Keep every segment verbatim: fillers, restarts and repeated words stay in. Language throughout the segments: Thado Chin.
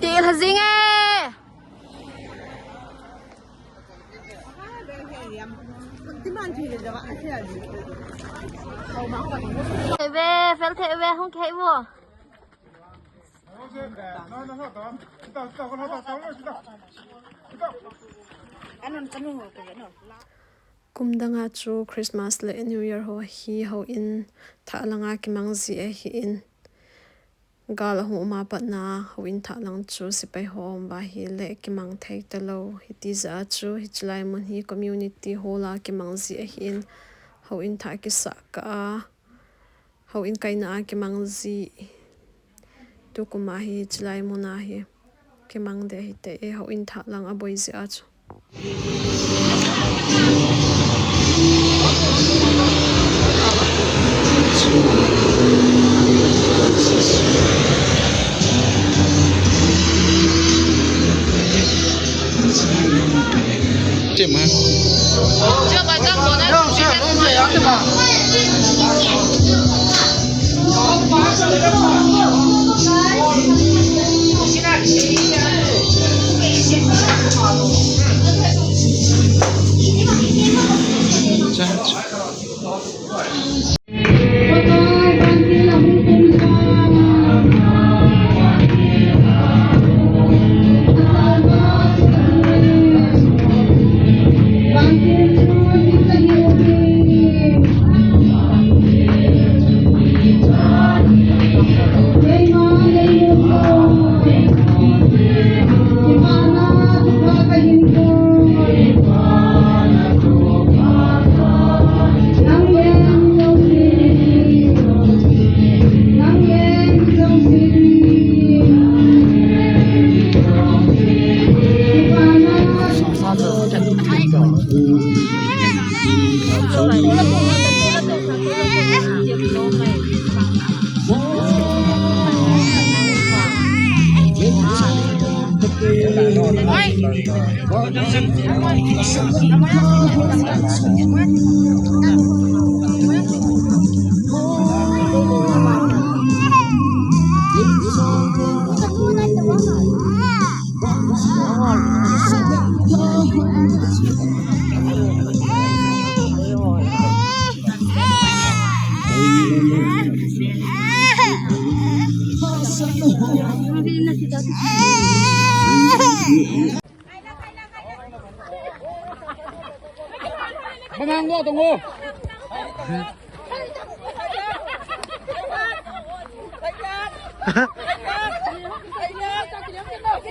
Til ha jing e. Thei ve, fel thei ve, hung kei vo. Kum danga chu Christmas le New Year ho hi houin thah langa kimang ji ahin. Gal ahung um a pat na houin thah lang chu sepai ho um uva ahile kimang thei talou. Hiti jeh a chu hiche lai mun hi community hall a kimang ji ahin. Houin thah kisah kah a, houin kaina a kimang ji. Tukum a hi hiche lai mun a hi kimang ding ahi tai, houin thah lang aboi jeh a chu. Bang hang mo tong o.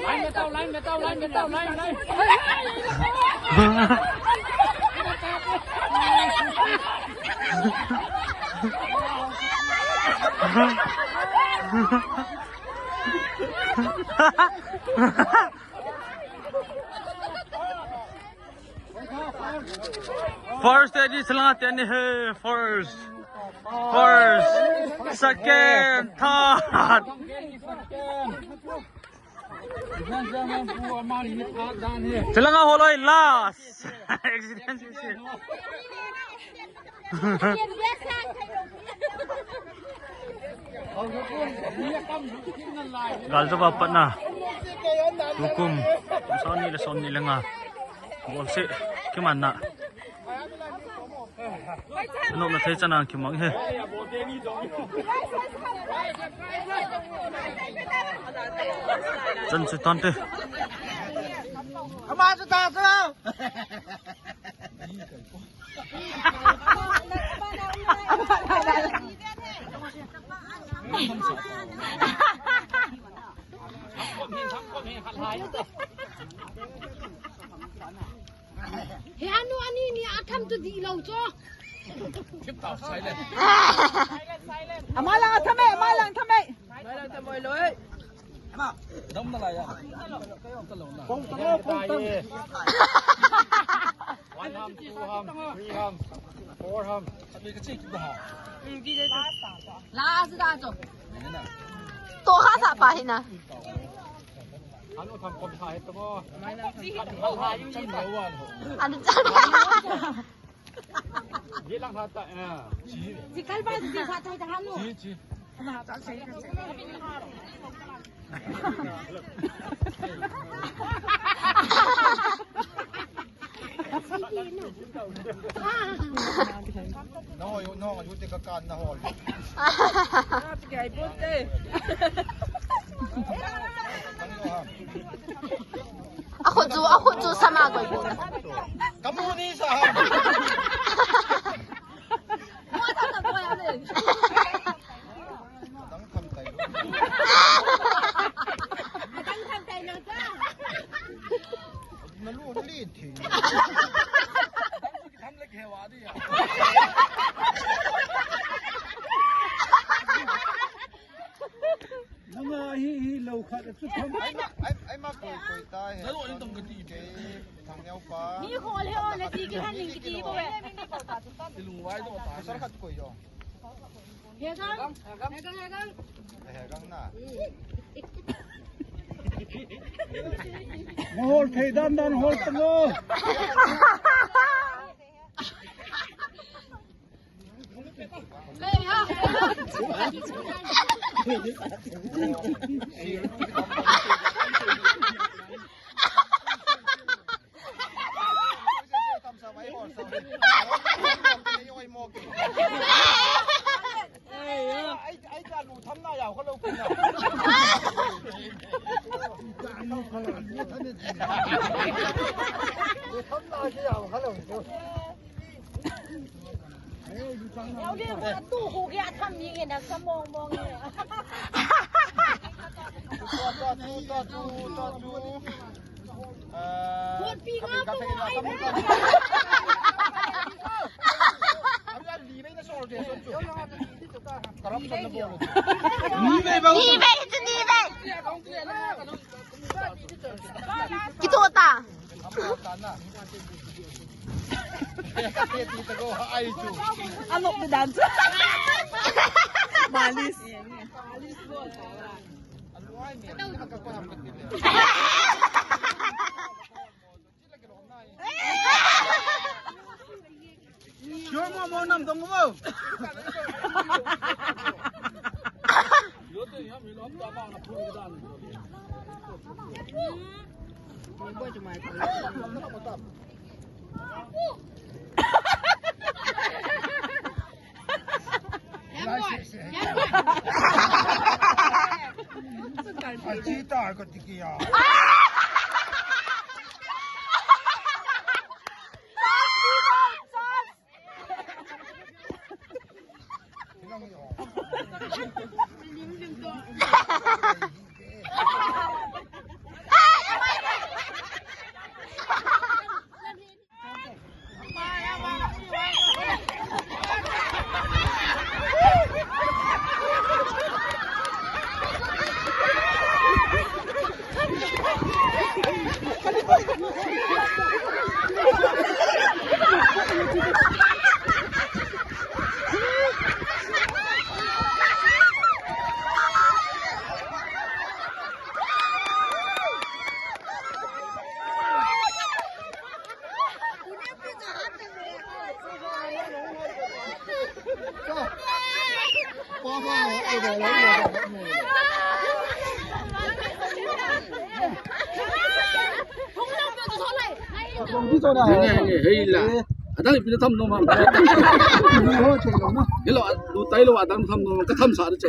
Line me tao, line me tao, line me tao, line, line. First, eh, di selang ati ani he. First. First. Second. Third. Selang a holoi last. Accident si. Gal jawah patna. Tukum. Soni le soni le nga. Gol se. Kimanna. Anopna thei chana kimang he. Chan chu tante. Ama chu ta chu. He anu ani ni atham tu di lo cho. Ama lang atham e, ama lang atham e. Ama lang atham e loi. Dam na lai ya. Pong tang, pong tang. One ham, two ham, three ham, four ham. Last da cho. To ha sa pa hi na. Anu tham kom sa he to mo. Anu chan. Ye lang ha ta. Chi kal ba chi sa ta ta anu. Chi, chi. No, no, you take a can na hol. Ako tu, ako tu sama ko. Kamu ni sa. Adang tham tai lo. Adang tham tai lo cha. Nalu le thi. Tham le ke wa di ya. Nanga hi hi lo khat chu tham. Ai ma, ai, ai ma koi koi ta he. Nalu in tong ka ti. Ke thang neo pa. Ni ko le o na ti ki han ning ki ti bo we. Ti lung wai do ta. Sar khat koi jo. Hol thei dan dan hol tang o. Ni ve, ni ve. Kitoh ta. Alok the dance. Malis. Sure mo mo nam dong mo. Achi ta ko tikiya. Hei la. Adang ipi na tham nom ham. Hello, lu tai lo adang tham nom, ka tham sa de che.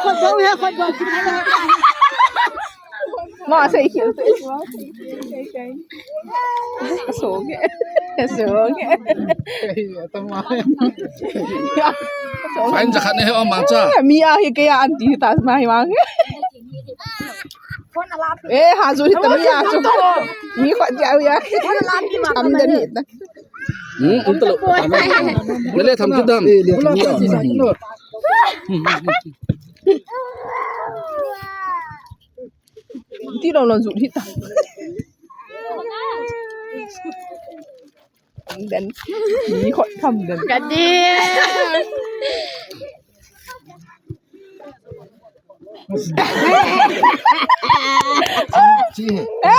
Khat bou he, khat bou. Ma sei khel sei. So ke. So ke. Fine jakhat ne he o mang cha. Mi a hi ke a anti ta ma hi mang. Eh, ha, zu hita mi a chu. Mi khat dia u ya. Am den hita. Hmm, um talo. Nale tham kit dam. Ti lo lo zu hita. Then, mi khat tham den. Ka di. Chi. Hey!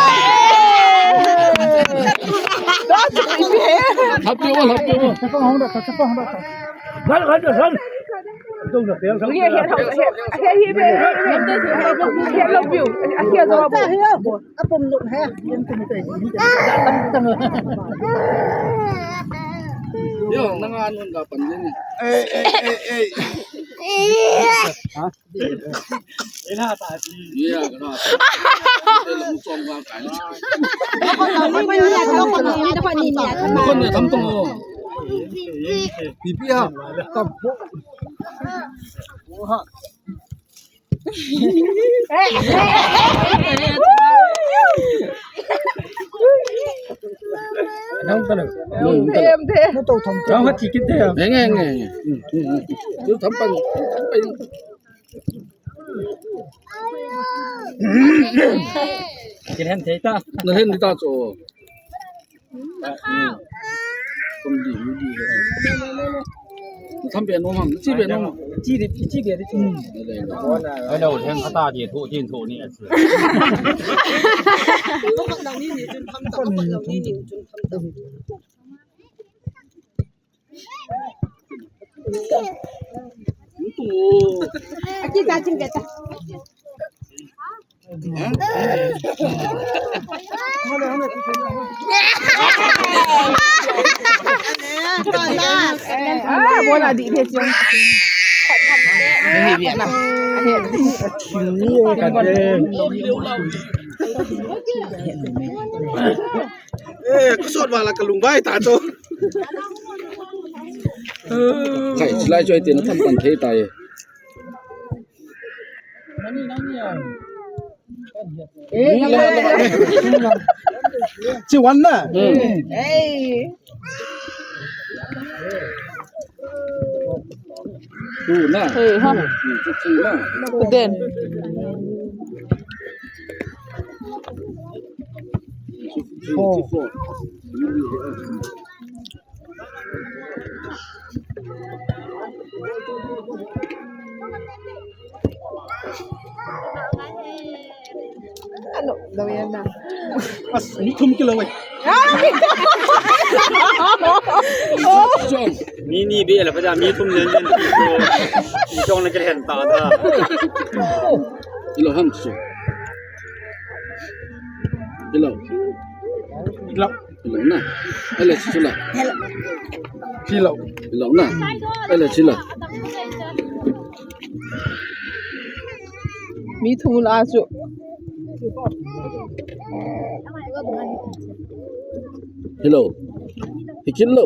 Hap peh o, hap peh o. Chapang hong da, chapang hong da. Gal, gal, gal. Dong da, dong da. Ye, ye, ye, ye, ye, ye, ye, ye, ye, ye, ye, Apom luk he. Yen kum te. Yo, nang anun ka pan yen. Ei, ei, ei, ei. Ha? Ina ta ti. Ya, ka ta. Ina mu som ka kai. Kon ne tham tong o. Pipi ha. Kam. Oha. Nang talo. Nang talo. Nang ha ti kit te ya. Nge, nge, nge, nge. Hmm, hmm, hmm. Tu tham pan, tham pan. Kin hen thei ta. Na hen ta cho. Kum di, di. Tham pe nom ham, chi pe nom. Chi di, chi pe di. Hello, hen kata di thu, tin thu ni. Aki ta chin beta. Ah, bola di dia cium. Eh, kusot wala kalung bai ta to. Kai, silai choi tin tham pan thei tai. Chi wan na. Hey. Tu na. Hey, ha. Tu na. Den. Four. Ano, daw yan na. As, ni thum kilo eh. Ni ni be la pa mi thum len len. Ni jong na ke hen ta da. Kilo ham su. Kilo. Kilo. Hello na. Ele sila. Hello. Hello na. Ele sila. Mi thum la chu. Hello. Hi kit lo.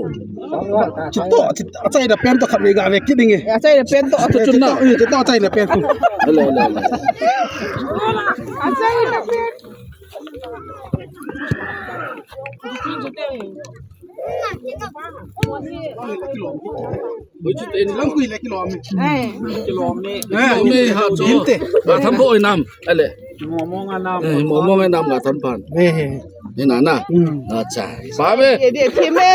Chito, chito, achai da pen to khat ve ga ve kit ding e. Achai da pen to. Chito chun na. Chito, chito, achai da pen. Hello, hello, hello. Achai da pen. Oi, chu ten lang kui le kilom. Eh. Kilom ni. Eh, ni ha chu. Inte. Ga tham pon nam. Ale. Mo mo nga nam. Eh, mo mo nga nam ga tham pan. Eh. Ni na na. Hmm. Acha. Pa me. Ye de thi me.